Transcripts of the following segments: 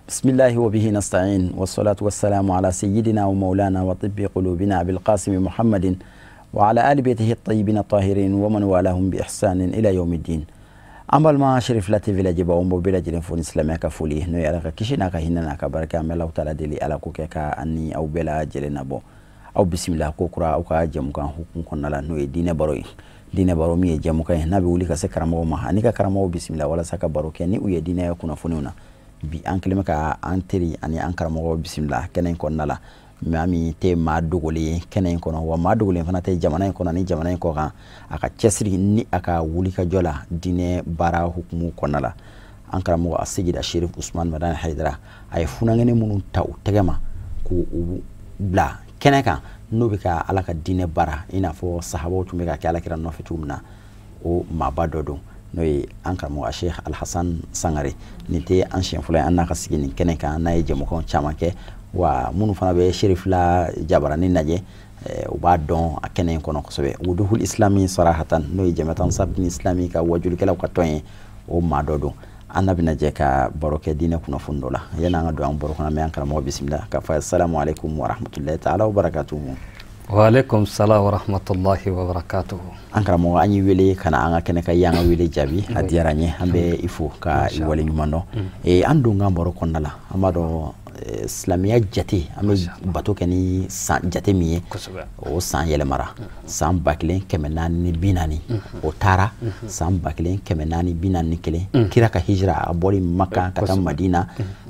بسم الله وبه نستعين والصلاة والسلام على سيدنا ومولانا وطب قلوبنا أبي القاسم محمد وعلى آل بيته الطيبين الطاهرين ومن والاهم بإحسان إلى يوم الدين. An balima Cherifla TV lajɛbaw, n b'aw bɛɛ lajɛlen fo ni silamɛya ka foli, n'o ye Ala ka kisi n'a ka hinɛ n'a ka barika. An bɛ Alahu taala deli, Ala k'o kɛ ka an ni aw bɛɛ lajɛlen nabɔ. Aw bisimila ko kura aw ka jɛmukan hukumu kɔnɔna la, n'o ye diinɛ baro ye. Diinɛ baro min ye jɛmukan ye n'a bɛ wuli ka se karamɔgɔw ma ani ka karamɔgɔw bisimila walasa ka baro kɛ ni u ye diinɛ kunnafoniw na. Bi an kɛlen bɛ ka an teri ani an karamɔgɔ bisimila kɛnɛ in kɔnɔna la, maa min tɛ maa dogolen ye kɛnɛ in kɔnɔ, wa maa dogolen fana tɛ jamana in kɔnɔ ni jamana in kɔ kan, a ka cɛsiri ni a ka wulikajɔ la diinɛ baara hukumu kɔnɔna la. An karamɔgɔ a Seyida Cherif Ousmane Madani Haidara, a ye funankɛnin minnu ta u tɛgɛ ma k'u bila kɛnɛ kan, n'o bɛ ka Ala ka diinɛ baara i n'a fɔ sahabaw tun bɛ ka kɛ Ala kira nɔfɛ cogo min na, o maaba dɔ don, n'o ye an karamɔgɔ Cheikh Alhassane Sangare. Nin tɛ an siɲɛ fɔlɔ ye an n'a ka sigi nin kɛnɛ kan, n'a ye jɛmukanw caman kɛ, wa minnu fana bɛ Cherifla jabaranin lajɛ, u b'a dɔn a kɛnɛ in kɔnɔ kosɛbɛ. Wuduhul Islami Sarahatan, n'o ye Jamiatan Sabini Islami ka wajulikɛlaw ka tɔn ye, o maa dɔ don. An n'a bɛna jɛ ka baro kɛ diinɛ kunnafoni dɔ la. Yanni an ka don an baro kɔnɔ, an bɛ an karamɔgɔ bisimila k'a fɔ assalamu alaikum wa rahmatullahi ta'ala wa barakatuhu. Wa alaikum salam wa rahmatullahi wa barakatuhu. An karamɔgɔ, an y'i wele ka na an ka kɛnɛ kan, i y'an ka wele jaabi, a diyara n ye, an bɛ i fo ka i wale ɲuman dɔn. An don k'an baro kɔnɔna la, an b'a dɔn silamɛya jate, an bɛ bato kɛ ni san jate min ye, o san yɛlɛmara san 1440, o taara san 1441, kira ka hijira a bɔli Makan ka taa Madina,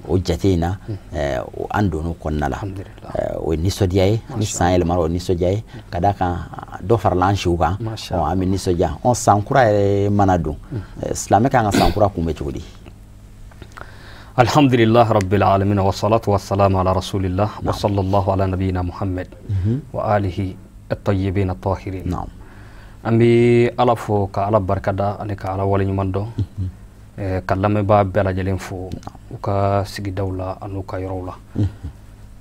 o jate in na an donn'o kɔnɔna la. O ye nisɔndiya ye ni san yɛlɛmara, o ye nisɔndiya ye ka d'a kan dɔ farala an siw kan, an bɛ nisɔndiya. San kura yɛrɛ mana don, silamɛ kan ka san kura kunbɛ cogo di? Alhamdulillah rabbil alamin wa salatu wa salam ala rasulillah wa sallallahu ala nabiyina Muhammad wa alihi at-tayyibin at-tahirin. An bɛ Ala fo ka Ala barikada ani ka Ala waleɲuman dɔn, ka lamɛnbaa bɛɛ lajɛlen fo u ka sigidaw la an'u ka yɔrɔw la,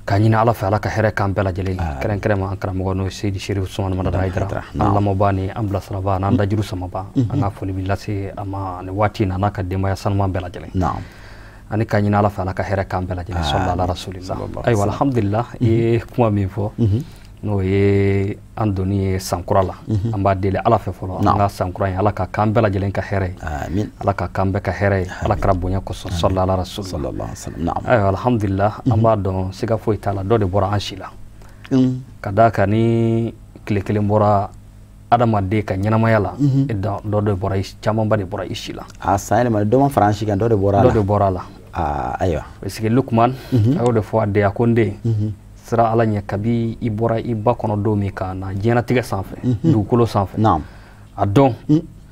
ka ɲini Ala fɛ Ala ka hɛrɛ k'an bɛɛ lajɛlen, kɛrɛnkɛrɛnma an karamɔgɔ n'o ye Seyidi Cherif Ousmane Madani Haidara, an lamɔbaa ni an bilasirabaa n'an dajuru samabaa, an ka foli bɛ lase a ma nin waati in na n'a ka denbaya sanuman bɛɛ lajɛlen, ani ka ɲini Ala fɛ Ala ka hɛrɛ k'an bɛɛ lajɛlen, sɔlila ala rasulillah. Ayiwa, alhamdulillah, i ye kuma min fɔ, n'o ye an donni ye san kura la, an b'a deli Ala fɛ fɔlɔ an ka san kura in Ala ka k'an bɛɛ lajɛlen ka hɛrɛ ye, Ala ka k'an bɛɛ ka hɛrɛ ye, Ala kɛra bonya kosɔn, sɔlila ala rasulillah. Ayiwa, alhamdulillah, an b'a dɔn siga foyi t'a la, dɔ de bɔra an si la, ka d'a kan ni tile kelen bɔra adamaden ka ɲɛnamaya la, dɔ de bɔra, camanba de bɔra i si la. A san yɛlɛma, dɔ ma fara an si kan, dɔ de bɔra a la. Dɔ de bɔra a la. Ayiwa. Parce que Lukman a y'o de fɔ a den, a ko n den, sira Ala ɲɛ kabi i bɔra i ba kɔnɔ don min ka na diɲɛlatigɛ sanfɛ, dugukolo sanfɛ, a dɔn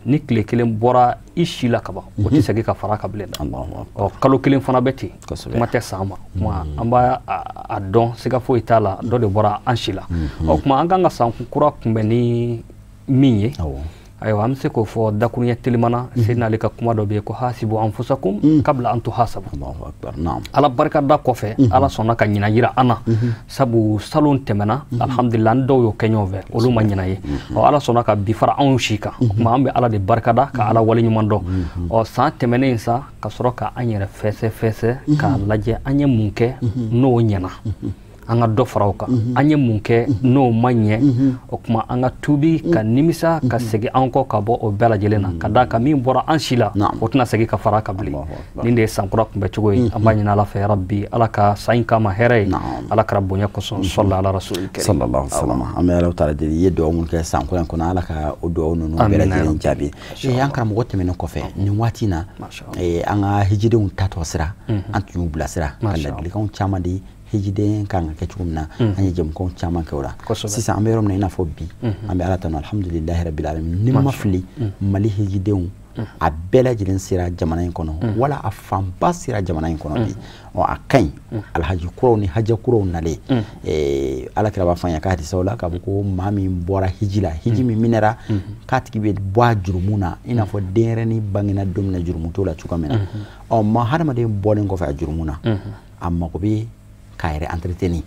ni tile kelen bɔra i si la kaban, o tɛ segin ka fara ka bilen dɛ. Ɔ kalo kelen fana bɛ ten, kuma tɛ san ma. Kuma an b'a a dɔn siga foyi t'a la, dɔ de bɔra an si la. O kuma an kan ka san kura kunbɛn ni min ye, ayiwa, an bɛ se k'o fɔ dakuruɲɛ telimana. Seydina Ali ka kuma dɔ bɛ yen ko hasibu anfusakum kabla an tuhasabu. Ala barikada kɔfɛ, Ala sɔnna ka ɲinan yira an na, sabu salon tɛmɛna, alhamdulillah, an dɔw y'o kɛ ɲɔgɔn fɛ, olu ma ɲinan ye. Ɔ Ala sɔnna ka bi fara anw si kan, o tuma an bɛ Ala de barikada ka Ala waleɲuman dɔn. Ɔ san tɛmɛnen sa, ka sɔrɔ ka an yɛrɛ fɛsɛ fɛsɛ k'a lajɛ an ye mun kɛ n'o ɲɛna, an ka dɔ fara o kan, an ye mun kɛ n'o ma ɲɛ, o tuma an ka tuubi ka nimisa ka segin an kɔ ka bɔ o bɛɛ lajɛlen na, ka d'a kan min bɔra an si la, o tɛna segin ka fara kan bilen. Nin de ye san kura kunbɛcogo ye. An b'a ɲini Ala fɛ yarabi Ala ka san in kama hɛrɛ ye, Ala kɛra bonya kosɔn, sɔlila ala rasulil karim, sallallahu alaihi wasallam. An bɛ Ala taala deli, i ye dugawu minnu kɛ san kura in kɔnɔ, Ala ka o dugawu ninnu bɛɛ lajɛlen jaabi. An karamɔgɔ, tɛmɛnen kɔfɛ nin waati in na, an ka hijidenw tatɔ sira, an tun y'u bilasira ka ladilikanw caman di hijiden kan ka kɛ cogo min na, an ye jɛmukanw caman kɛ o la. Sisan an bɛ yɔrɔ min na i n'a fɔ bi, an bɛ Ala tanu, alhamdulilahi rabbil alamin. Ni ma fili, Mali hijidenw a bɛɛ lajɛlen sera jamana in kɔnɔ, wala a fanba sera jamana in kɔnɔ bi. Ɔ a ka ɲi, alhaji kuraw ni hajɛ kuraw nalen, Ala kira b'a fɔ an ye a ka hadisaw la k'a fɔ ko maa min bɔra hiji la, hiji min minɛra, k'a tigi bɛ bɔ a jurumu na i n'a fɔ denyɛrɛnin bangena don min na jurumu t'o la cogoya min na. Ɔ ma hadamaden bɔlen kɔfɛ a jurumu na, a mago bɛ k'a yɛrɛ entretenir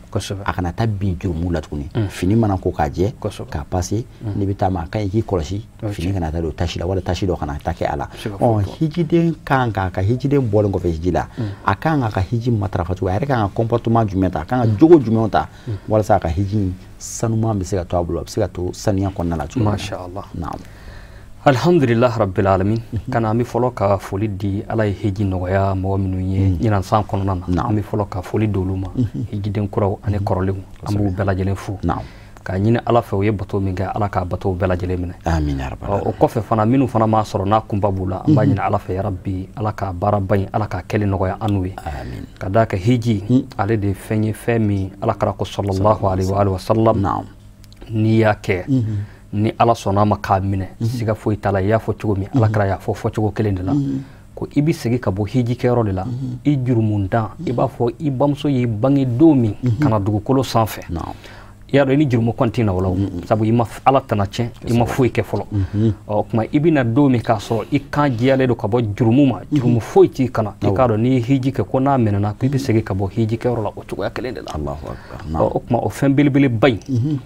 a kana taa bin jurumu la tuguni fini mana ko k'a jɛ k'a passer n'i bɛ taa ma a ka ɲi k'i kɔlɔsi fini kana taa don tasi la wala tasi dɔ kana taa kɛ a la hijiden kan k'a ka hijiden bɔlen kɔfɛ hiji la a kan k'a ka hiji matarafa cogo a yɛrɛ kan ka comportement jumɛn ta a kan ka jogo jumɛn ta walasa a ka hiji sanuman bɛ se ka to a bolo a bɛ se ka to saniya kɔnɔna la cogo min na. Masha Allah. Naam. Alhamdulillah rabbil alamin kana an bɛ fɔlɔ ka foli di Ala ye hiji nɔgɔya mɔgɔ minnu ye ɲinan san kɔnɔna na an bɛ fɔlɔ ka foli d'olu ma hijiden kuraw ani kɔrɔlenw an b'u bɛɛ lajɛlen fo k'a ɲini Ala fɛ u ye bato min kɛ Ala k'a bato bɛɛ lajɛlen minɛ amin ya rabbal o kɔfɛ fana minnu fana m'a sɔrɔ n'a kunba b'u la an b'a ɲini Ala fɛ ya rabbi Ala k'a baaraba in Ala k'a kɛli nɔgɔya an n'u ye ka d'a kan hiji ale de ye fɛn ye fɛn min Ala kira ko sallallahu alaihi wa sallam n'i y'a kɛ ni Ala sɔnna ma k'a minɛ siga foyi t'a la i y'a fɔ cogo min Ala kira y'a fɔ fɔcogo kelen de la ko i bɛ segin ka bɔ hiji kɛyɔrɔ de la i jurumundan i b'a fɔ i bamuso y'i bange don min ka na dugukolo sanfɛ i y'a dɔn i ni jurumu kɔni tɛ na o la sabu i ma Ala tana tiɲɛ i ma foyi kɛ fɔlɔ ɔ tuma i bɛ na don min k'a sɔrɔ i kan jɛyalen don ka bɔ jurumu ma jurumu foyi t'i kana i k'a dɔn n'i ye hiji kɛ ko n'a minɛna k'i bɛ segin ka bɔ hiji kɛyɔrɔ la o cogoya kelen de la o tuma o fɛn belebeleba in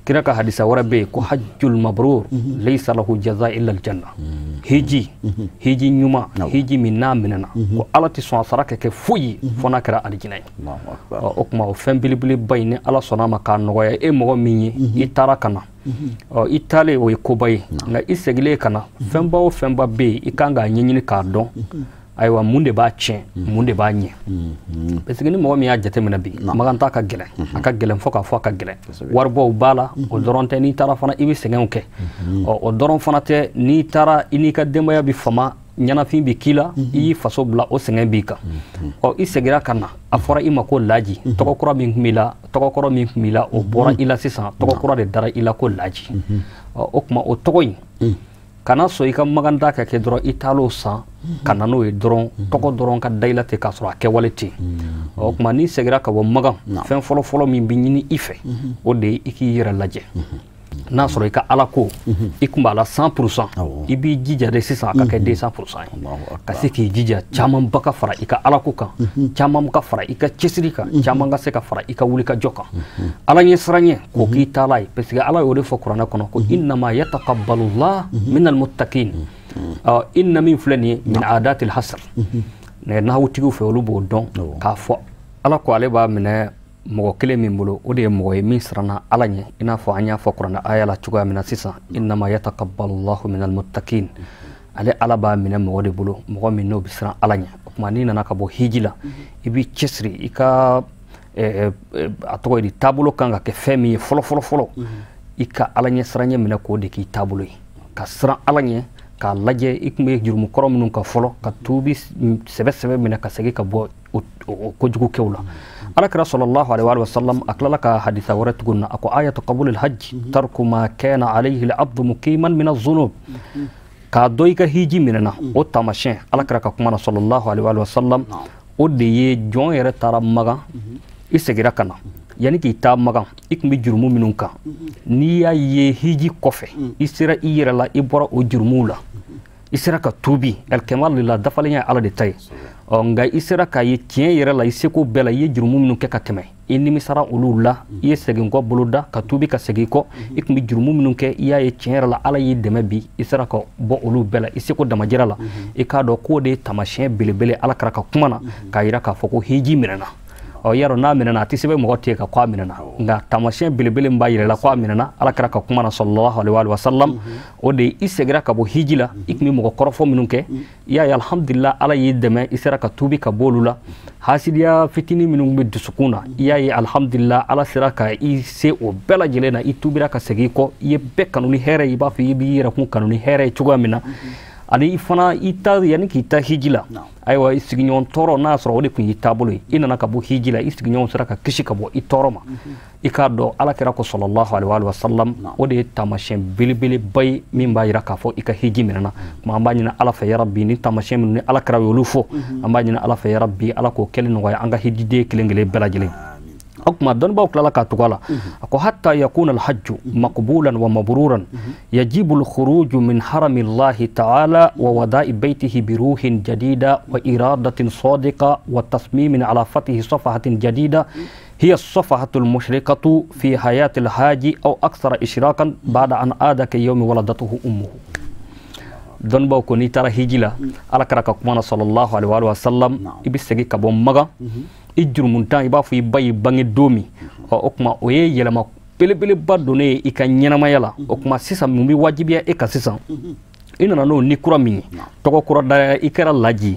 kira ka hadisa wɛrɛ bɛ yen ko hajjul mabrur laysa lahu jaza illa aljanna hiji hiji ɲuman hiji min n'a minɛna ko Ala tɛ sɔn a sara ka kɛ foyi ye fo n'a kɛra alijinɛ ye o tuma o fɛn belebeleba in ni Ala sɔnna a ma k'a nɔgɔya e mɔgɔ min ye i taara ka na i taalen o ye koba ye nka i seginnen ka na fɛnba o fɛnba bɛ yen i kan k'a ɲɛɲini k'a dɔn ayiwa mun de b'a tiɲɛ mun de b'a ɲɛ parce que ni mɔgɔ min y'a jateminɛ bi magan ta ka gɛlɛn a ka gɛlɛn fo k'a fɔ a ka gɛlɛn waribɔw b'a la o dɔrɔn tɛ n'i taara fana i bɛ sɛgɛnw kɛ ɔ o dɔrɔn fana tɛ n'i taara i n'i ka denbaya bɛ fama ɲɛnafin bɛ k'i la i y'i faso bila o sɛgɛn b'i kan ɔ i seginna ka na a fɔra i ma ko laji tɔgɔ kura min tun b'i la tɔgɔ kɔrɔ min tun b'i la o bɔra i la sisan tɔgɔ kura de dara i la ko laji ɔ o tuma o tɔgɔ in kana sɔn i ka maganda ka kɛ dɔrɔn i taal'o san ka na n'o ye dɔrɔn tɔgɔ dɔrɔn ka da i la ten k'a sɔrɔ a kɛwale ten o tuma n'i seginna ka bɔ magan fɛn fɔlɔ-fɔlɔ min bɛ ɲini i fɛ o de ye i k'i yɛrɛ lajɛ n'a sɔrɔ i ka Ala ko i kun b'a la 100% i b'i jija de sisan a ka kɛ 200% ye ka se k'i jija camanba ka fara i ka Ala ko kan caman ka fara i ka cɛsiri kan caman ka se ka fara i ka wulikajɔ kan Ala ɲɛsiranɲɛ k'o k'i taala ye parce que Ala y'o de fɔ kuranɛ kɔnɔ ko innama yataqabbalullah minal muttaqin inna min filɛ nin ye min adatil hasr nahawutigiw fɛ olu b'o dɔn k'a fɔ Ala ko ale b'a minɛ mɔgɔ kelen min bolo o de ye mɔgɔ ye min siranna Ala ɲɛ i n'a fɔ an y'a fɔ kuranɛ aya la cogoya min na sisan innama yataqabbalullahu minal muttaqin ale Ala b'a minɛ mɔgɔ de bolo mɔgɔ min n'o bɛ siran Ala ɲɛ o tuma n'i nana ka bɔ hiji la i b'i cɛsiri i ka a tɔgɔ ye di taabolo kan ka kɛ fɛn min ye fɔlɔ fɔlɔ fɔlɔ i ka Ala ɲɛ siranɲɛ minɛ k'o de k'i taabolo ye ka siran Ala ɲɛ k'a lajɛ i tun bɛ jurumu kɔrɔ minnu kan fɔlɔ ka tuubi sɛbɛ sɛbɛ minɛ ka segin ka bɔ o kojugu kɛw la Ala kira sallallahu alaihi wa sallam a tilala ka hadisa wɛrɛ tuguni na a ko ayatu qabulil hajj tarku ma kana alayhi al-abdu muqiman min az-zunub k'a dɔn i ka hiji minɛna o taamasiyɛn Ala kira ka kuma na sallallahu alaihi wa sallam o de ye jɔn yɛrɛ taara magan i seginna ka na yanni k'i taa magan i tun bɛ jurumu minnu kan n'i y'a ye hiji kɔfɛ i sera i yɛrɛ la i bɔra o jurumuw la i sera ka tuubi alkamal lillah dafalen ye Ala de ta ye ɔ nka i sera k'a ye tiɲɛ yɛrɛ la i seko bɛɛ la i ye jurumu minnu kɛ ka tɛmɛ i nimisara olu la i ye segin kɔ boloda ka tuubi ka segin kɔ i tun bɛ jurumu minnu kɛ i y'a ye tiɲɛ yɛrɛ la Ala y'i dɛmɛ bi i sera ka bɔ olu bɛɛ la i seko damajira la i k'a dɔn k'o de ye taamasiyɛn belebele Ala kira ka kuma na k'a yira k'a fɔ ko hiji minɛna ɔ yarɔ n'a minɛna a tɛ sɛbɛn mɔgɔ tɛ ka ko a minɛna nka taamasiyɛn belebele min b'a yira la ko a minɛna Ala kira ka kuma na sallallahu alaihi wa sallam o de i seginna ka bɔ hiji la i tun bɛ mɔgɔ kɔrɔfɔ minnu kɛ i y'a ye alhamdulillah Ala y'i dɛmɛ i sera ka tuubi ka bɔ olu la hasidiya fitinin minnu bɛ dusukun na i y'a ye alhamdulillah Ala sera ka i se o bɛɛ lajɛlen na i tuubira ka segin i kɔ i ye bɛɛ kanu ni hɛrɛ ye i b'a fɔ i b'i yɛrɛ kun kanu ni hɛrɛ ye cogoya min na ani i fana i ta yanni k'i ta hiji la ayiwa i sigiɲɔgɔn tɔɔrɔ n'a sɔrɔ o de tun y'i taabolo ye i nana ka bɔ hiji la i sigiɲɔgɔn sera ka kisi ka bɔ i tɔɔrɔ ma i k'a dɔn Ala kira ko sallallahu alaihi wa sallam o de ye taamasiyɛn belebeleba ye min b'a yira k'a fɔ i ka hiji minɛna kuma an b'a ɲini Ala fɛ yarabi ni taamasiyɛn minnu ni Ala kira y'olu fɔ an b'a ɲini Ala fɛ yarabi Ala k'o kɛli nɔgɔya an ka hijiden kelen kelen bɛɛ lajɛlen. O tuma dɔnnibaw tilala k'a tugu a la, a ko hatta yakuna alhajju maqbulan wa mabruran yajibu alkhuruju min harami Allahi ta'ala wa wada'i baytihi bi ruhin jadida wa iradatin sadiqa wa tasmimin ala fatihi safahatin jadida hiya as-safahatu al-mushrikatu fi hayati al-haji aw akthara ishrakan ba'da an aada ka yawmi waladatuhu ummuhu. Dɔnnibaw ko n'i taara hiji la, Ala kɛra ka kuma na sallallahu alaihi wa sallam, i bɛ segin ka bɔ Makan, i jurumuntan i b'a fɔ i ba y'i bange don min, ɔ o tuma o ye yɛlɛma belebeleba donnen ye i ka ɲɛnamaya la. O tuma sisan mun bɛ wajibiya e kan sisan? I nana n'o ni kura min ye, tɔgɔ kura da, i kɛra laji.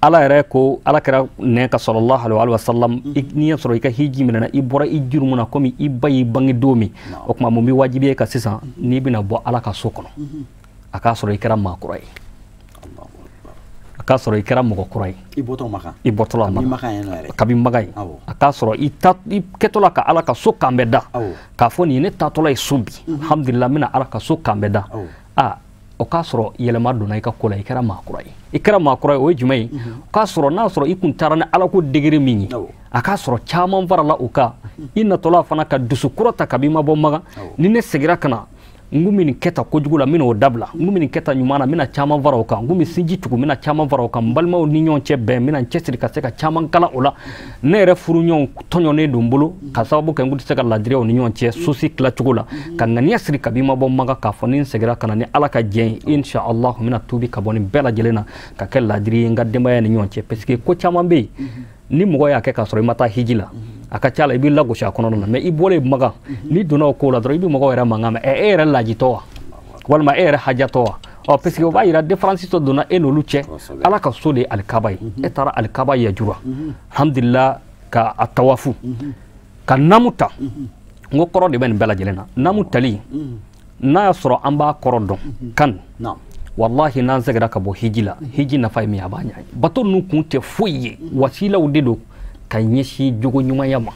Ala yɛrɛ ko, Ala kɛra nɛn ka sallallahu alaihi wa sallam, n'i y'a sɔrɔ i ka hiji minɛna, i bɔra i jurumu na komi i ba y'i bange don min, o tuma mun bɛ wajibiya e kan sisan? N'i bɛna bɔ Ala ka so kɔnɔ, a k'a sɔrɔ i kɛra maa kura ye, a k'a sɔrɔ i kɛra mɔgɔ kura ye. I bɔtɔ Makan, i bɔtɔ la Makan, kabi Makan ye, a k'a sɔrɔ i ta i kɛtɔ la ka Ala ka so kanbɛ da, k'a fɔ nin ye ne taatɔla ye so bi, alhamdulillah, n bɛna Ala ka so kanbɛ da. Aa, o k'a sɔrɔ yɛlɛma donna i ka ko la, i kɛra maa kura ye. I kɛra maa kura ye, o ye jumɛn ye? O k'a sɔrɔ n'a sɔrɔ i kun taara ni Ala ko degré min ye, a k'a sɔrɔ caman farala o kan. I natɔla fana ka dusu kura ta kabi i ma bɔ Makan, ni ne seginna ka na, n kun bɛ nin kɛ tan kojugu la, n bɛna o dabila, n kun bɛ nin kɛ tan ɲuman na, n bɛna caman fara o kan, n kun bɛ sinji tugu, n bɛna caman fara o kan, n balimaw ni ɲɔgɔn cɛ bɛn, n bɛna n cɛsiri ka se ka caman kalan o la. Ne yɛrɛ furuɲɔgɔnw tɔɲɔnen don n bolo ka sababu kɛ n kun tɛ se ka ladiriya u ni ɲɔgɔn cɛ sosi tilacogo la, ka ŋaniya siri kabi i ma bɔ Makan k'a fɔ ni n seginna ka na ni Ala ka jɛ ye, insha Allah, n bɛna tuubi ka bɔ nin bɛɛ lajɛlen na ka kɛ ladiri ye n ka denbaya ni ɲɔgɔn cɛ. Parce que ko caman bɛ yen, ni mɔgɔ y'a kɛ k'a sɔrɔ i ma taa hiji la, a ka ca la i b'i lagosi a kɔnɔna na. Mais i bɔlen Makan, n'i donna o ko la dɔrɔn, i bɛ mɔgɔw yɛrɛ mankan mɛn, ɛ e yɛrɛ lajitɔ wa, walima e yɛrɛ hajatɔ wa? Ɔ parce que o b'a yira différence dɔ donna e n'olu cɛ. Ala ka so de ye alikaba ye, e taara alikaba yajura, alhamdulillah, ka a tawafu, ka namu ta. N ko kɔrɔ de bɛ nin bɛɛ lajɛlen na. Namu tali, n'a y'a sɔrɔ an b'a kɔrɔ dɔn kan, wallahi, n'an seginna ka bɔ hiji la, hiji nafa ye min ye, a b'a ɲɛ. Bato ninnu kun tɛ foyi ye, wasilaw de don ka ɲɛsin jogo ɲumanya ma.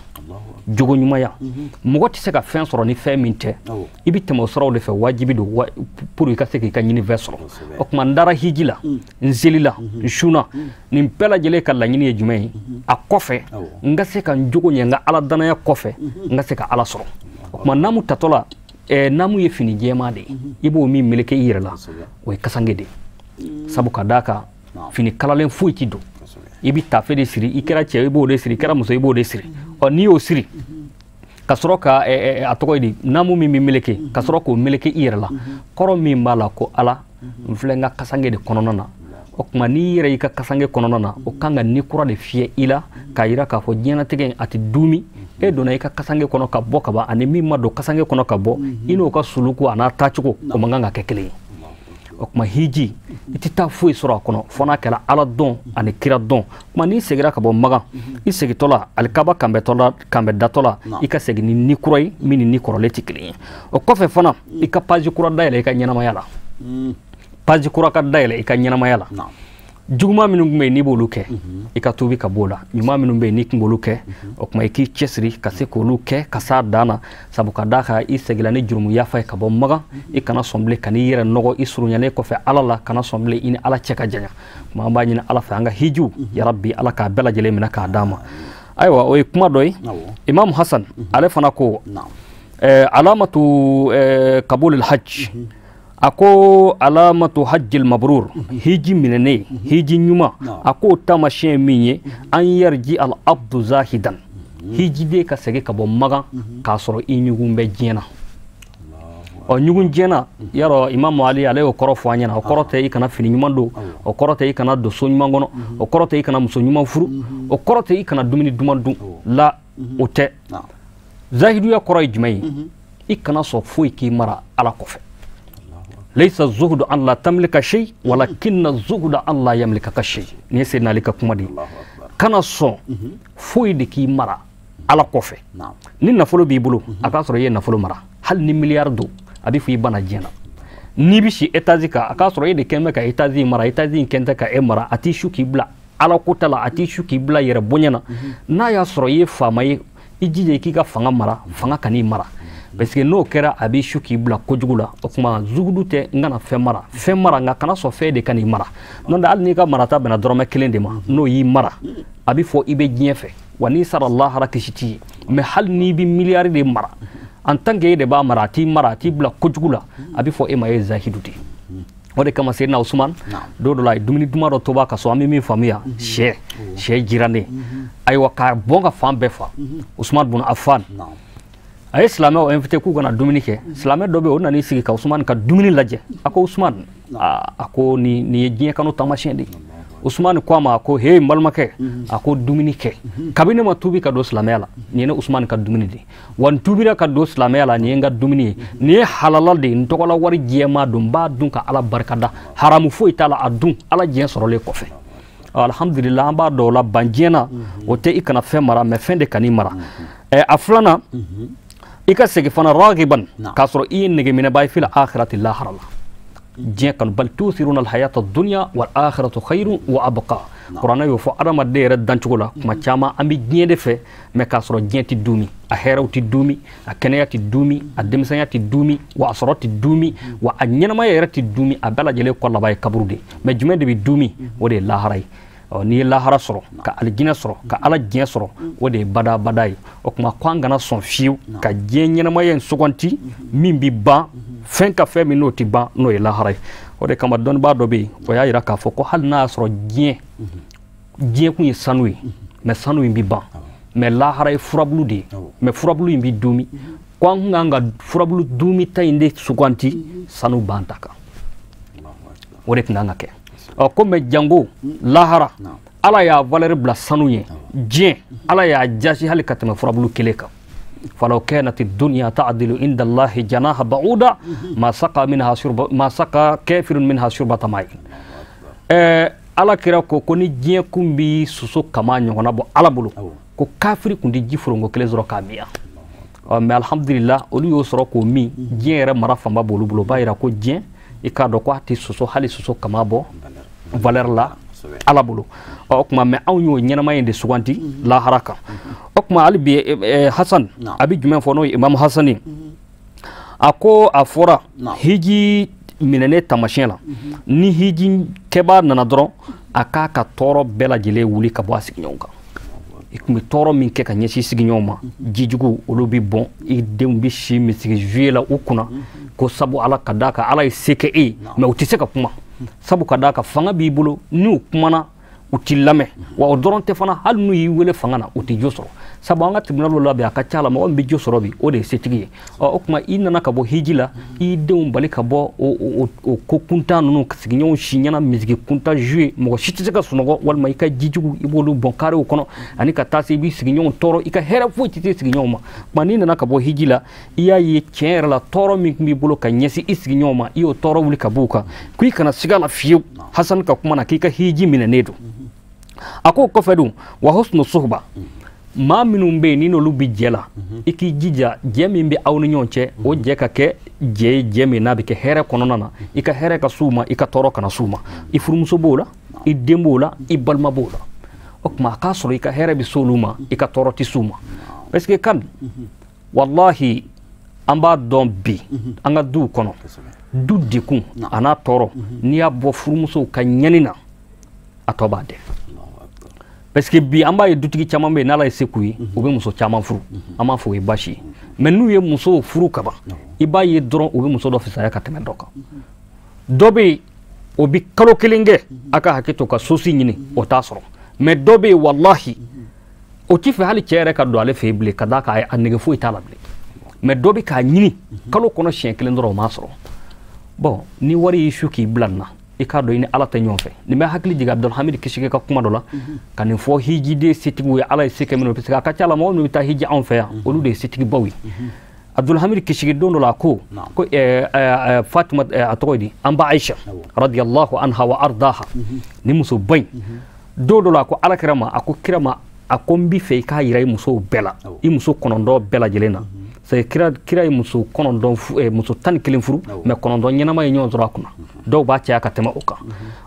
Jogo ɲumanya, mɔgɔ tɛ se ka fɛn sɔrɔ ni fɛn min tɛ, i bɛ tɛmɛ o siraw de fɛ, wajibi don pour i ka se k'i ka ɲinifɛn sɔrɔ. O tuma n dara hiji la, n selila, n sunna, nin bɛɛ lajɛlen ka laɲini ye jumɛn ye? A kɔfɛ n ka se ka n jogo ɲɛ, n ka Ala danaya kɔfɛ, n ka se ka Ala sɔrɔ. O tuma namu tatɔ la, namu ye fini jɛman de ye, i b'o min meleke i yɛrɛ la, o ye kasange de ye. Sabu ka d'a kan, fini kalalen foyi ti don, i bɛ tafe de siri, i kɛra cɛ i b'o de siri, i kɛra muso i b'o de siri. Ɔ n'i y'o siri ka sɔrɔ ka a tɔgɔ ye di, namu min bɛ meleke, ka sɔrɔ k'o meleke i yɛrɛ la, kɔrɔ min b'a la ko Ala, n filɛ n ka kasange de kɔnɔna na. O tuma n'i yɛrɛ y'i ka kasange kɔnɔna na, o kan ka ni kura de fiyɛ i la, k'a yira k'a fɔ diɲɛlatigɛ in a tɛ duumi. E donna i ka kasange kɔnɔ ka bɔ ka ban, ani min ma don kasange kɔnɔ ka bɔ, i n'o ka suluku a n'a taacogo, o man kan ka kɛ kelen ye. O tuma hiji, i tɛ taa foyi sɔrɔ a kɔnɔ fo n'a kɛra Ala dɔn ani kira dɔn. Tuma n'i seginna ka bɔ Makan, i segintɔ la alikaba kanbɛtɔ kanbɛ datɔ la, i ka segin ni ni kura ye min ni ni kɔrɔlen tɛ kelen ye. O kɔfɛ fana, i ka page kura dayɛlɛ i ka ɲɛnamaya la, page kura ka dayɛlɛ i ka ɲɛnamaya la. Juguman minnu tun bɛ yen n'i b'olu kɛ, i ka tuubi ka b'o la. Ɲuman minnu bɛ yen n'i tun b'olu kɛ, o tuma i k'i cɛsiri ka se k'olu kɛ ka s'a dan na. Sabu ka d'a kan, i seginna ni jurumu yafa ye ka bɔ Makan, i kana sɔn bilen ka n'i yɛrɛ nɔgɔ i surunyalen kɔfɛ Ala la, kana sɔn bilen i ni Ala cɛ ka janya. Tuma an b'a ɲini Ala fɛ, an ka hijiw, yarabi, Ala k'a bɛɛ lajɛlen minɛ k'a d'an ma. Ayiwa, o ye kuma dɔ ye. Imam Hasan ale fana ko alamatu kabul hajj, a ko alamatu hajjil mabrur, hiji minɛnen, hiji ɲuman, a k'o taamasiyɛn min ye, an yarji al abdu zahidan, hijiden ka segin ka bɔ Makan k'a sɔrɔ i ɲugun bɛ diɲɛ na. Ɔ ɲugun diɲɛ na, yarɔ Imam Ali ale y'o kɔrɔ fɔ an ɲɛna. O kɔrɔ tɛ i kana fini ɲuman don, o kɔrɔ tɛ i kana don so ɲuman kɔnɔ, o kɔrɔ tɛ i kana muso ɲuman furu, o kɔrɔ tɛ i kana dumuni duman dun la, o tɛ. Zahiduya kɔrɔ ye jumɛn ye? I kana sɔn foyi k'i mara Ala kɔfɛ. Laysa zuhudu an la tamlika shay, walakinna zuhuda an la yamlikaka shay. Nin ye Seydina Ali ka kuma de ye. Kana sɔn foyi de k'i mara Ala kɔfɛ. Ni nafolo b'i bolo, a k'a sɔrɔ i ye nafolo mara, hali ni miliyari don, a bɛ fɔ i banna diɲɛ na. N'i bɛ si étage kan, a k'a sɔrɔ e de kɛn bɛ ka étage in mara, étage in kɛn tɛ ka e mara. A t'i su k'i bila Ala ko ta la, a t'i su k'i bila yɛrɛ bonya na. N'a y'a sɔrɔ i ye faama ye, i jija i k'i ka fanga mara, fanga kan'i mara. Parce que n'o kɛra, a b'i su k'i bila kojugu la. O tuma zugudu tɛ n kana fɛn mara, fɛn mara, nka kana sɔn fɛn de ka n'i mara. N'o tɛ, hali n'i ka marata bɛnna dɔrɔmɛ kelen de ma, n'o y'i mara, a bɛ fɔ i bɛ diɲɛ fɛ, wa n'i sara lahara kisi t'i ye. Mais hali n'i bɛ miliyari de mara en tant que e de b'a mara a t'i mara a t'i bila kojugu la a bɛ fɔ e ma e ye zahidu de ye. O de kama Seydina Usman don dɔ la a ye dumuni duman dɔ tobi a ka so an bɛ min faamuya sɛ jirannen ayiwa k'a bɔn ka fan bɛɛ fa Usman bun Affan a ye silamɛw invité k'u kana dumuni kɛ silamɛ dɔ bɛ yen o nan'i sigi ka Usman ka dumuni lajɛ a ko Usman a ko nin ye diɲɛ kanu taamasiyɛn de ye. Usman ko a ma ko he n balimakɛ a ko dumuni kɛ kabini ne ma tuubi ka don silamɛya la nin ye ne Usman ka dumuni de ye wa n tuubira ka don silamɛya la nin ye n ka dumuni ye nin ye halala de ye n tɔgɔla wari jɛman don n b'a dun ka Ala barikada haramu foyi t'a la a dun Ala diɲɛ sɔrɔlen kɔfɛ. Alhamdulillah an b'a dɔn o la ban diɲɛ na o tɛ i kana fɛn mara mais fɛn de kan'i mara. A filanan i ka segin fana ragiban k'a sɔrɔ i ye nɛgɛminɛba ye fil akhirati lahara la diɲɛ kanu bal tusiruna alhayata dunya wal akhiratu khayrun wa abqa. Kuranɛ y'o fɔ adamaden yɛrɛ dancogo la kuma caman an bɛ diɲɛ de fɛ mais k'a sɔrɔ diɲɛ tɛ duumi a hɛrɛw tɛ duumi a kɛnɛya tɛ duumi a denmisɛnya tɛ duumi wa a sɔrɔ tɛ duumi wa a ɲɛnamaya yɛrɛ tɛ duumi a bɛɛ lajɛlen kɔ laban ye kaburu de mais jumɛn de bɛ duumi o de ye lahara ye. N'i ye lahara sɔrɔ ka alijinɛ sɔrɔ ka Ala diɲɛ sɔrɔ o de ye badabada ye. O tuma ko an kana sɔn fiyewu ka diɲɛ ɲɛnamaya in suganti min bɛ ban fɛn ka fɛn min n'o tɛ ban n'o ye lahara ye. O de kama dɔnnibaa dɔ bɛ yen o y'a jira k'a fɔ ko hali n'a y'a sɔrɔ diɲɛ kun ye sanu ye mais sanu in bɛ ban mais lahara ye furabulu de ye mais furabulu in bɛ duumi ko an kun kan ka furabulu duumi ta in de suganti sanu ban ta kan o de tun kan ka kɛ. Ɔ ko mais jango lahara Ala y'a valeur bila sanu ye diɲɛ Ala y'a jasi hali ka tɛmɛ furabulu kelen kan. فلو كانت الدنيا تعدل عند الله جناح بعوضة ما سقى منها شرب ما سقى كافر منها شربة ماء. Ala kira ko ko ni diɲɛ kun bi soso kama ɲɔgɔnna bɔ Ala bolo ko kafiri kun di ji foronko kelen sɔrɔ k'a min. Mais alhamdulillah olu y'o sɔrɔ k'o min diɲɛ yɛrɛ mara fanba b'olu bolo o b'a yira ko diɲɛ i k'a dɔn ko a tɛ soso hali soso kama bɔ valeur la Ala bolo. O tuma mais anw y'o ɲɛnamaya in de suganti lahara kan. O tuma hali bi Hasan a bɛ jumɛn fɔ n'o ye Imam Hasan ye a ko a fɔra hiji minɛnen taamasiyɛn la ni hiji kɛbaa nana dɔrɔn a k'a ka tɔɔrɔ bɛɛ lajɛlen wuli ka bɔ a sigiɲɔgɔn kan. I tun bɛ tɔɔrɔ min kɛ ka ɲɛsin sigiɲɔgɔn ma jijugu olu bɛ bɔn i denw bɛ si misigi zuye la u kunna ko sabu Ala ka d'a kan Ala ye se kɛ e ye mais u tɛ se ka kuma sabu ka d'a kan fanga b'i bolo n'u kumana u t'i lamɛn wa o dɔrɔn tɛ fana hali n'u y'i wele fanga na u tɛ jo sɔrɔ sabu an ka tribunal la bi a ka ca la mɔgɔ min bɛ jo sɔrɔ bi o de ye setigi ye. Ɔ o tuma i nana ka bɔ hiji la i denw bali ka bɔ o ko kuntan ninnu sigiɲɔgɔnw si ɲɛna misigi kuntan jouer mɔgɔ si tɛ se ka sunɔgɔ walima i ka jijugu i b'olu bɔn karew kɔnɔ ani ka taa se i b'i sigiɲɔgɔnw tɔɔrɔ i ka hɛrɛ foyi tɛ se sigiɲɔgɔnw ma. Tuma n'i nana ka bɔ hiji la i y'a ye tiɲɛ yɛrɛ la tɔɔrɔ min tun b'i bolo ka ɲɛsin i sigiɲɔgɔnw ma i y'o tɔɔrɔ wuli ka b'u kan k'i kana siga la fiyewu. Hasan ka kuma na k'i ka hiji minɛnen don. A ko kɔfɛ dun wa husnu suhba maa minnu bɛ yen ni n'olu bɛ jɛ la i k'i jija jɛ min bɛ aw ni ɲɔgɔn cɛ o jɛ ka kɛ jɛ ye jɛ min n'a bɛ kɛ hɛrɛ kɔnɔna na i ka hɛrɛ ka s'u ma i ka tɔɔrɔ kana s'u ma i furumuso b'o la i den b'o la i balima b'o la. O tuma a k'a sɔrɔ i ka hɛrɛ bɛ s'olu ma i ka tɔɔrɔ tɛ s'u ma parce que kan walahi an b'a dɔn bi an ka duw kɔnɔ du degun a n'a tɔɔrɔ n'i y'a bɔ furumusow ka ɲɛni na a tɔ b'a dɛ. Parce que bi an b'a ye dutigi caman bɛ yen n'Ala ye se k'u ye u bɛ muso caman furu an b'a fɔ o ye baasi ye mais n'u ye musow furu kaban i b'a ye dɔrɔn u bɛ muso dɔ fisaya ka tɛmɛ dɔ kan. Dɔ bɛ yen o bɛ kalo kelen kɛ a ka hakɛ to ka sosi ɲini o t'a sɔrɔ mais dɔ bɛ yen walahi o t'i fɛ hali cɛ yɛrɛ ka don ale fɛ yen bilen ka d'a kan a nege foyi t'a la bilen mais dɔ bɛ k'a ɲini kalo kɔnɔ siɲɛ kelen dɔrɔn o m'a sɔrɔ. Bon ni wari y'i su k'i bila nin na i k'a dɔn i ni Ala tɛ ɲɔgɔn fɛ. Nin bɛ hakili jigin Abdulhamid Kisike ka kuma dɔ la ka nin fɔ hijiden setigiw ye Ala ye se kɛ minnu parce que a ka ca la mɔgɔ minnu bɛ taa hiji anw fɛ yan olu de ye setigibaw ye. Abdulhamid Kisike don dɔ la a ko ko Fatima a tɔgɔ ye di an ba Aisha radiyallahu anha wa ardaha ni musoba in don dɔ la a ko Ala kira ma a ko kira ma a ko n b'i fɛ i k'a yira i musow bɛɛ la i muso 9 bɛɛ lajɛlen na. C'est kira ye muso 9 muso 11 furu mais 9 ɲɛnama ye ɲɔgɔn sɔrɔ a kunna dɔw b'a caya ka tɛmɛ o kan.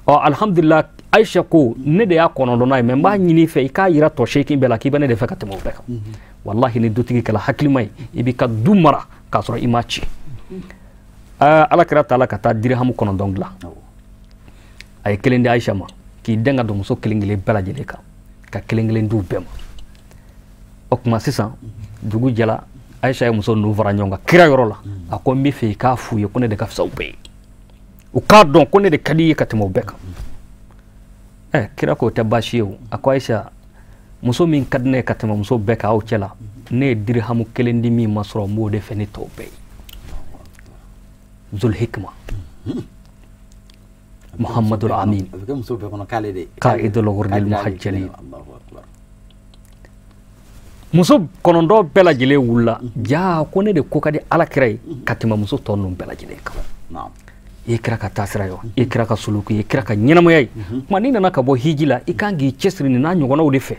Ɔ alhamdulillah Aisha ko ne de y'a 9nan ye mais n b'a ɲini i fɛ i k'a yira tɔ 8 bɛɛ la k'i bɛ ne de fɛ ka tɛmɛ o bɛɛ kan. Walahi ni dutigi kɛla hakilima ye i b'i ka du mara k'a sɔrɔ i m'a ci. Ala kira taala ka taa dirihamu 9 dilan a ye kelen di Aisha ma k'i den ka don muso kelen kelen bɛɛ lajɛlen kan ka kelen kelen di u bɛɛ ma. O tuma sisan dugu jɛra, Ayisa ye muso ninnu fara ɲɔgɔn kan kira yɔrɔ la. A ko n bɛ fɛ i k'a f'u ye ko ne de ka fisa u bɛɛ ye, u k'a dɔn ko ne de ka di i ye ka tɛmɛ u bɛɛ kan. Kira k'o tɛ baasi ye o. A ko Ayisa, muso min ka di ne ye ka tɛmɛ muso bɛɛ kan aw cɛ la, ne ye dirihamu kelen di min ma sɔrɔ, n b'o de fɛ ni tɔw bɛɛ ye. Zul Hikma Muhammadul Amin Qaidul Ghurril Muhajjalin. Muso 9 bɛɛ lajɛlen wulila, jaa ko ne de ko ka di ala kira ye ka tɛmɛ muso tɔ ninnu bɛɛ lajɛlen kan. I ye kira ka taasira ye wa, i ye kira ka suluku ye, i ye kira ka ɲɛnamaya ye. Kuma n'i nana ka bɔ hiji la, i kan k'i cɛsiri nin n'a ɲɔgɔnnaw de fɛ.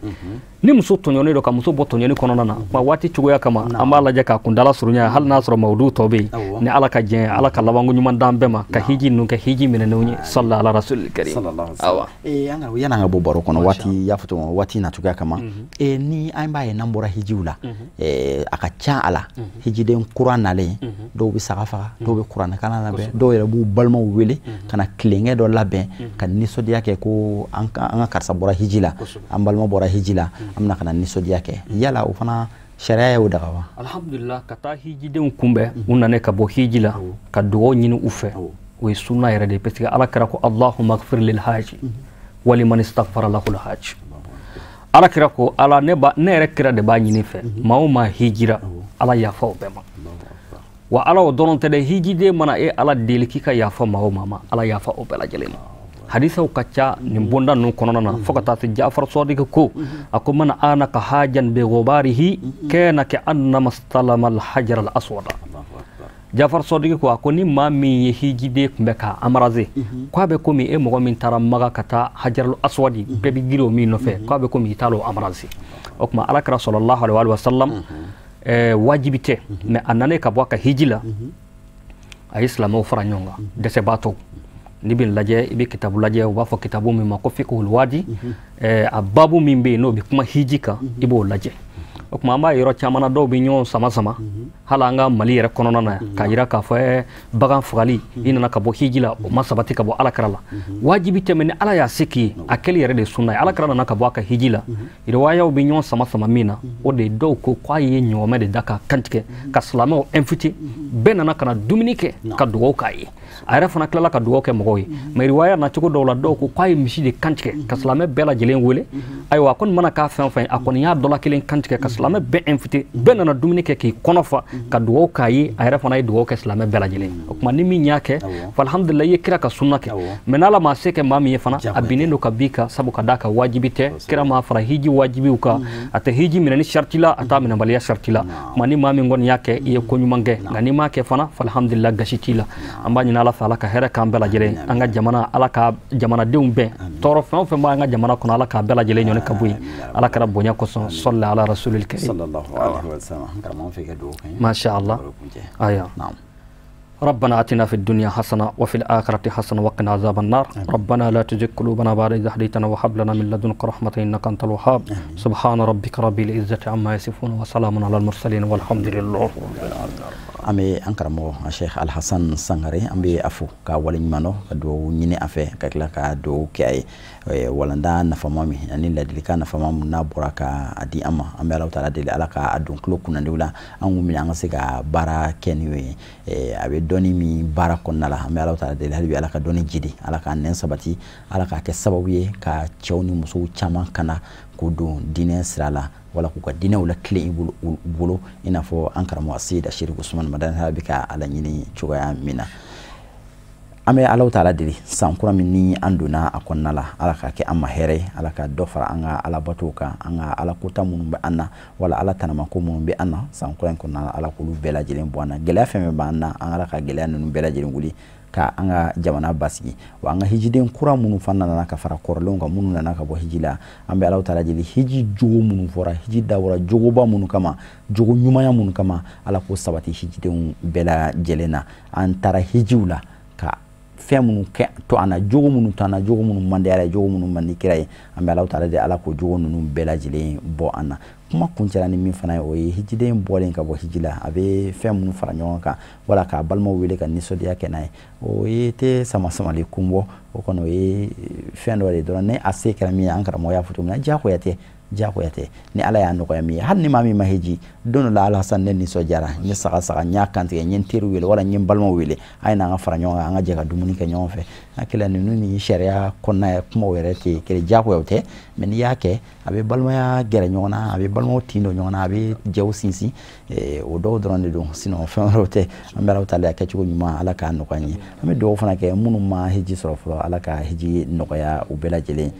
Ni muso tɔɲɔnen don, ka muso bɔ tɔɲɔni kɔnɔna na, kuma waati cogoya kama, an b'a lajɛ k'a kundala surunya, hali n'a sɔrɔ mawudu tɔ bɛ yen. Ni ala ka jɛn, ala ka labanko ɲuman d'an bɛɛ ma, ka hiji ninnu kɛ hiji minɛnenw ye. Sallallahu ala rasulil karim. Awa, yan'an ka bɔ baro kɔnɔ, waati y'a fɔ cogo min, waati na cogoya kama, ni an b'a ye n'an bɔra hijiw la, a ka ca a la hijiden kura nalen, dɔw bɛ saga faga, dɔw bɛ kuranɛkalan labɛn, dɔw yɛrɛ b'u balimaw wele ka na tilenkɛ dɔ labɛn ka nisɔndiya kɛ ko an ka karisa bɔra hiji la, an balima bɔra hiji la, an bɛna ka na nisɔndiya kɛ. Yala o fana sariya y'o daga wa? Alhamdulillah, ka taa hijidenw kunbɛn u nana ka bɔ hiji la, ka dugawu ɲini u fɛ, o ye sunna yɛrɛ de ye, parce que ala kira ko Allahumma ighfir lil haji wa liman istaghfara lahu al haji. Ala kira ko ala, ne yɛrɛ kira de b'a ɲini fɛ, maa o maa hijira, ala yafa o bɛɛ ma. Wa ala o dɔrɔn tɛ dɛ, hijiden mana e ala deli k'i ka yafa maa o maa ma, ala yafa o bɛɛ lajɛlen ma. Hadisaw ka ca nin bonda ninnu kɔnɔna na, fo ka taa se Jafar Sadiq ko, a ko man anaka hajan bi ghubarihi kana ka annama stalama al hajar al aswada. Jafar Sadiq ko, a ko ni maa min ye hijiden kun bɛ k'a embrasser, k'a bɛ komi e mɔgɔ min taara Maga ka taa hajar al aswadi, bɛɛ bɛ girin o min nɔfɛ, k'a bɛ komi i t'a l'o embrasser. O tuma ala kira sallallahu alaihi wa sallam, wajibi tɛ, mais a nana ka bɔ a ka hiji la, a ye silamɛw fara ɲɔgɔn kan, dɛsɛbaatɔw. N'i bɛ lajɛ, i bɛ kitabu lajɛ, u b'a fɔ kitabu min ma ko fiqhul wadi, a babu min bɛ yen n'o bɛ kuma hiji kan, i b'o lajɛ. O tuma an b'a yɔrɔ caman na, dɔw bɛ ɲɔgɔn sama sama, hali an ka Mali yɛrɛ kɔnɔna na, k'a jira k'a fɔ bagan fagali, i nana ka bɔ hiji la, o ma sabati ka bɔ ala kira la. Wajibi tɛ, mais ni ala y'a se k'i ye, a kɛli yɛrɛ de sunna ye. Ala kira nana ka bɔ a ka hiji la, riwayaw bɛ ɲɔgɔn sama sama min na, o de dɔw ko k'a ye ɲɔgɔmɛ de da ka kantigɛ ka silamɛw invité, bɛɛ nana ka na dumuni kɛ ka dugawu k'a ye. A yɛrɛ fana tilala ka dugawu kɛ mɔgɔw ye. Mais riwaya na cogo dɔw la, dɔw ko k'a ye misi de kantigɛ ka silamɛ bɛɛ lajɛlen wele. Ayiwa, a kɔni mana k'a fɛn o fɛn, a kɔni y'a dɔ la kelen kantigɛ ka silamɛ bɛɛ invité, bɛɛ nana dumuni kɛ k'i kɔnɔ fa ka dugawu k'a ye, a yɛrɛ fana ye dugawu kɛ silamɛ bɛɛ lajɛlen. O tuma ni min y'a kɛ, alhamdulillah, i ye kira ka sunna kɛ. Mais n'ala ma se kɛ maa min ye fana, a binnen don ka b'i kan, sabu ka d'a kan wajibi tɛ. Kira m'a fara hiji wajibiw kan, a tɛ hiji minɛ ni sariti la, a t'a minɛbaliya sariti la. Tuma ni maa min kɔni y'a kɛ, i ye ko ɲuman kɛ, nka n'i m'a kɛ fana, alhamdulillah, gasi t'i la. An b'a ɲini ala fɛ, ala ka hɛrɛ k'an bɛɛ lajɛlen, an ka jamana, ala ka jamanadenw bɛn, tɔɔrɔ fɛn o fɛn b'an ka jamana kɔnɔ, ala k'a bɛɛ lajɛlen ɲɔni ka bɔ yen, ala kɛra bonya kosɔn. Sɔli ala rasulil karim sallallahu alaihi wa sallam. Karamɔgɔ fɛ ka dugawu kɛ. Masha Allah. Aya. ربنا آتنا في الدنيا حسنة وفي الآخرة حسنة وقنا عذاب النار. ربنا لا تزغ قلوبنا بعد إذ هديتنا وهب لنا من لدنك رحمة إنك أنت الوهاب. سبحان ربك رب العزة عما يصفون وسلام على المرسلين والحمد لله رب العالمين. An bɛ an karamɔgɔ Cheikh Alhassane Sangare, an bɛ a fo ka waleɲuman dɔn, ka dugawu ɲini a fɛ, ka tila ka dugawu kɛ a ye. Walanda nafama min ani ladilikan nafama min n'a bɔra ka a di an ma, an bɛ Alahu taala deli ala ka a don tulo kunnandiw la, an kun minɛ an ka se ka baara kɛ n'o ye. A bɛ dɔnni min baara kɔnɔna la, an bɛ Alahu taala deli hali bi ala ka dɔnni jidi, ala k'a nɛn sabati, ala k'a kɛ sababu ye ka cɛw ni musow caman kana k'u don diinɛ sira la, wala k'u ka diinɛw la tilen i bolo, i n'a fɔ an karamɔgɔ Seyida Sherif Usumani Madani bɛ ka a laɲini cogoya min na. An bɛ Alahu taala deli san kura min ni an donna a kɔnɔna la, ala k'a kɛ an ma hɛrɛ ye, ala ka dɔ fara an ka alabatow kan, an ka alakota minnu bɛ an na, wala ala tanamako minnu bɛ an na san kura in kɔnɔna la, ala k'olu bɛɛ lajɛlen bɔ an na. Gɛlɛya fɛn fɛn b'an na, an ala ka gɛlɛya ninnu bɛɛ lajɛlen wuli ka an ka jamana basigi. Wa an ka hijiden kura minnu fana nana ka fara kɔrɔlenw kan, minnu nana ka bɔ hiji la, an bɛ Alahu taala deli hiji jogo minnu fɔra, hiji dabɔra jogoba minnu kama, jogo ɲumanya minnu kama, ala k'o sabati hijidenw bɛɛ lajɛlen na. An taara hijiw la ka fɛn minnu kɛ to an na, jogo minnu to an na, jogo minnu man di Ala ye, jogo minnu man di kira ye, an bɛ Alahu taala deli ala k'o jogo ninnu bɛɛ lajɛlen bɔ an na. Kuma kuncɛla ni min fana ye, o ye hijiden bɔlen ka bɔ hiji la, a bɛ fɛn minnu fara ɲɔgɔn kan, wala k'a balimaw wele ka nisɔndiya kɛ n'a ye, o ye tɛ sama samali kun bɔ, o kɔni o ye fɛn dɔ de dɔrɔn. Ni a se kɛra min ye, an karamɔgɔ y'a fɔ cogo min na, diyagoya tɛ. Diyagoya tɛ. Ni Ala y'a nɔgɔya min ye, hali ni maa min ma heji don dɔ la, Alhasan, ne nisɔndiyara, n ye saga saga, n y'a kantigɛ, n ye n teriw wele wala n ye n balimaw wele, a ye n'an ka fara ɲɔgɔn kan, an ka jɛ ka dumuni kɛ ɲɔgɔn fɛ. Hakili la, ninnu ni sariya kɔnɔna kumaw yɛrɛ tɛ kelen, diyagoyaw tɛ. Mɛ n'i y'a kɛ, a bɛ balimaya gɛrɛ ɲɔgɔn na, a bɛ balimaw tin don ɲɔgɔn na, a bɛ jɛw sinsin. O dɔw dɔrɔn de don, sinon fɛn wɛrɛw tɛ. An bɛ Alahu taala kɛcogo ɲuman, Ala k'a nɔgɔya an ye. An bɛ dugawu fana kɛ minnu ma hiji sɔrɔ fɔlɔ, Ala ka hiji nɔgɔya u bɛɛ lajɛlen.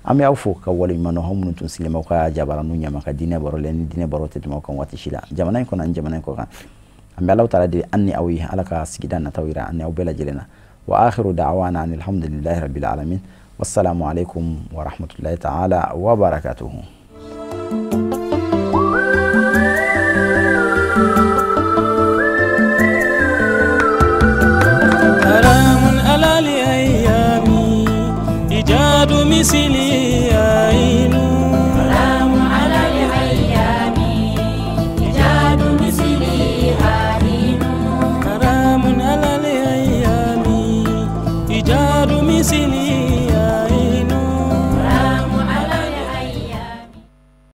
An bɛ aw fo ka waleɲuman dɔn, aw minnu tun sigilen b'aw ka jabaraninw ɲɛma ka diinɛ baro lɛ. Ni diinɛ baro tɛ tɛmɛ aw kan waati si la, jamana in kɔnɔ ani jamana in kɔ kan. An bɛ Alahu taala deli an ni aw ye, Ala ka sigida nataw yira an ni aw bɛɛ lajɛlen na. Wa akhiru da'wana anil hamdulillahi rabbil alamin. Wassalamu alaikum wa rahmatullahi ta'ala wa barakatuhu.